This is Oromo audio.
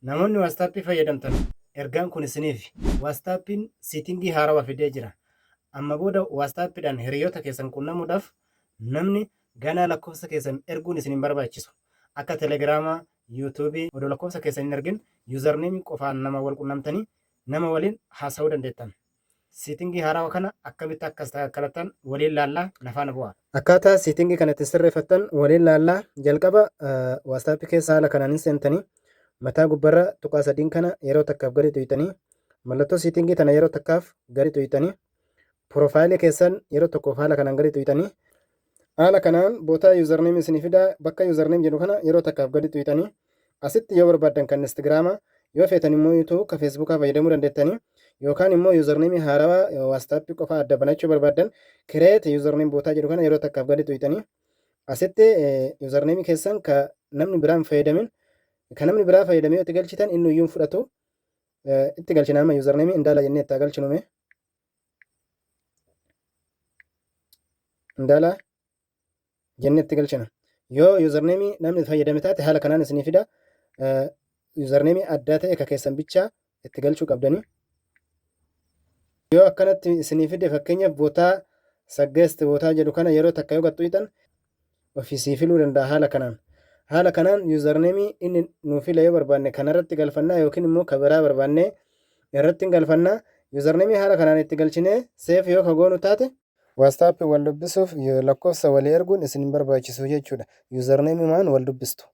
Namoonni WhatsApp fayyadamtan, ergaan kun isiniif. WhatsAppiin setting haarawaa fidee jira. Amma booda WhatsAppidhaan hiriyoota keessan qunnamuudhaaf namni ganaa lakkoofsa keessan erguun isin hin barbaachisu. Akka Telegiraamaa, Yuutuubii odoo lakkoofsa keessan hin ergin username qofaan nama wal qunnamtanii nama waliin haasa'uu dandeettan. Setting haarawaa kana akkamitti akka kallattan waliin laallaa, na faana bu'aa. Akkaataa setting kana itti sirreeffattan waliin laallaa. Jalqaba WhatsApp keessa haala kanaan hin seentanii, mataa gubbarra tuqaa sadiin kana yeroo takkaaf gadi tuyxanii, mallattoo setting tana yeroo takkaaf gadi tuyxanii, profile keessan yeroo tokkoof haala kanaan gadi tuyxanii, haala kanaan bootaa username isinii fidaa. Bakka username jedhu kana yeroo takkaaf gadi tuyxanii, asitti yoo barbaaddan kan Instagrama, yoo feetan immoo YouTube, ka Facebookaa fayyadamuu dandeettanii, yookaan immoo username haarawaa WhatsApp qofa adda banachuu barbaaddan, create username bootaa jedhu kana yeroo takkaaf gadi tuyxanii, asitti username keessan ka namni biraa hin fayyadamin, ka namni biraa fayyadamee itti galchitan inni iyyuu hin fudhatu. Itti galchina. Amma username Indaala jennee itti galchinume. Indaala jennee itti galchina. Yoo username namni fayyadame taate, haala kanaan isinii fida. Username addaa ta'e ka keessan bichaa itti galchuu qabdanii. Yoo akkanatti isinii fide, fakkeenyaaf bootaa suggest bootaa jedhu kana yeroo takka yoo qaxxuuxan, ofii sii filuu danda'a haala kanaan. Haala kanaan username inni nuu file yoo barbaanne kanarratti galfannaa, yookiin immoo ka biraa barbaanne irratti hin galfannaa. Username haala kanaan itti galchinee save yoo ka goonu taate, WhatsApp wal dubbisuuf lakkoofsa walii erguun isin hin barbaachisu jechuudha. Username maan wal dubbistu.